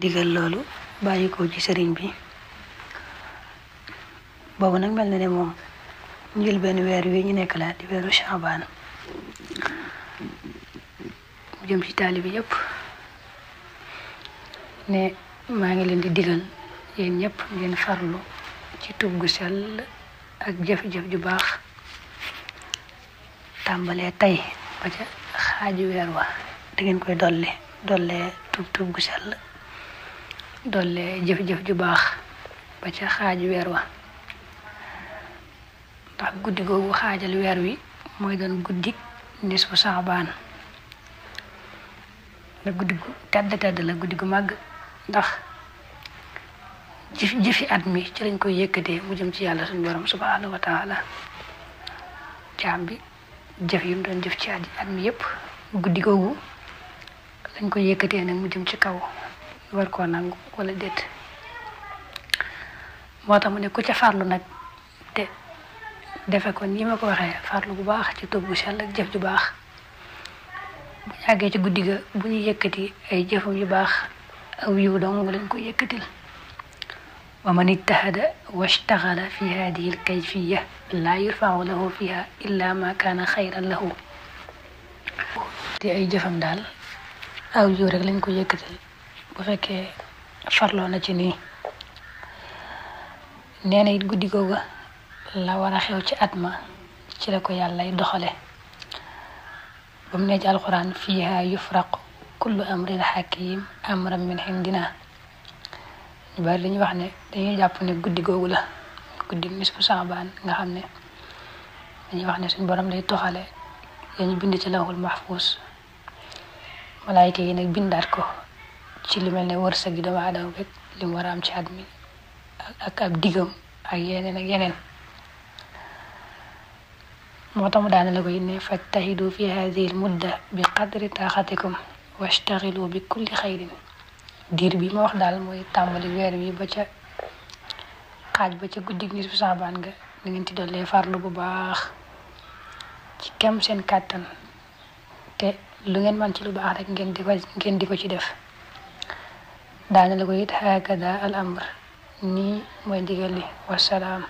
digal loolu bàyyi ko ci sëriñ bi boobu nag mel na ne moom njël benn weer wi ñu nekk la di weeru Shaabaan mu jëm ci taalibe yépp ne maa ngi leen di digal yéen ñëpp ngeen farlu ci tub gu sell ak jëf-jëf ju baax tàmbalee tey ba ca xaaju weer wa da ngeen koy dollee tub gu sell dollee jëf-jëf ju baax ba ca xaaju weer wa ndax guddi googu xaajal weer wi mooy doon guddi nisfu Saabaan la guddi gu tedd la guddi gu màgg ndax jëfi at mi ci lañ koy yëkkatee mu jëm ci yàlla suñu borom subhanahu wa taala jaam bi jëf yi mu doon jëf ci at mi yépp guddi googu lañ koy yëkkatee nag mu jëm ci kaw war koo nangu wala déet moo tax mu ne ku ca farlu nag te defe ko ni ma ko waxee farlu bu baax ci tub bu sell ak jëf ju baax bu àggee ci guddi ga bu ñu yëkkati ay jëfam yu baax aw yiw dong lañ ko yëkkatil wa man ijtahada washtaxala fi hadihi alkayfiya laa yurfau lahu fiha illa ma kaana xayran lahu te ay jëfam daal aw yiw rek lañ ko yëkkatil bu fekkee farloo na ci nii nee na it guddi googa la war a xew ci at ma ci la ko yàllay doxale ba mu ne ci alquran fiha yufraqu kullu amrin hakim amran min indina ñu bari dañuy wax ne dañuy jàpp ne guddi googu la guddi nisfu Saabaan nga xam ne dañuy wax ne suñu borom lay toxale yañu bind ci lawhul mahfuus malaayika yi nag bindaat ko ci lu mel ne wërsëg gi doomu aadama rek li mu war a am ci at mi ak ab digam ak yeneen ak yeneen moo tax mu daane la koy ne fajtahidu fi hadihi al mudda bi qadri taaxatikum washtaxilu bi kulli xayrin diir bi ma wax daal mooy tàmbali weer wi ba ca xaaj ba ca guddi nisfu Saabaan nga da ngeen ci dollee farlu bu baax ci kem seen kàttan te lu ngeen man ci lu baax rek ngeen di ko ci def daane la ko it hakada al amr nii mooy ndigal li wasalaam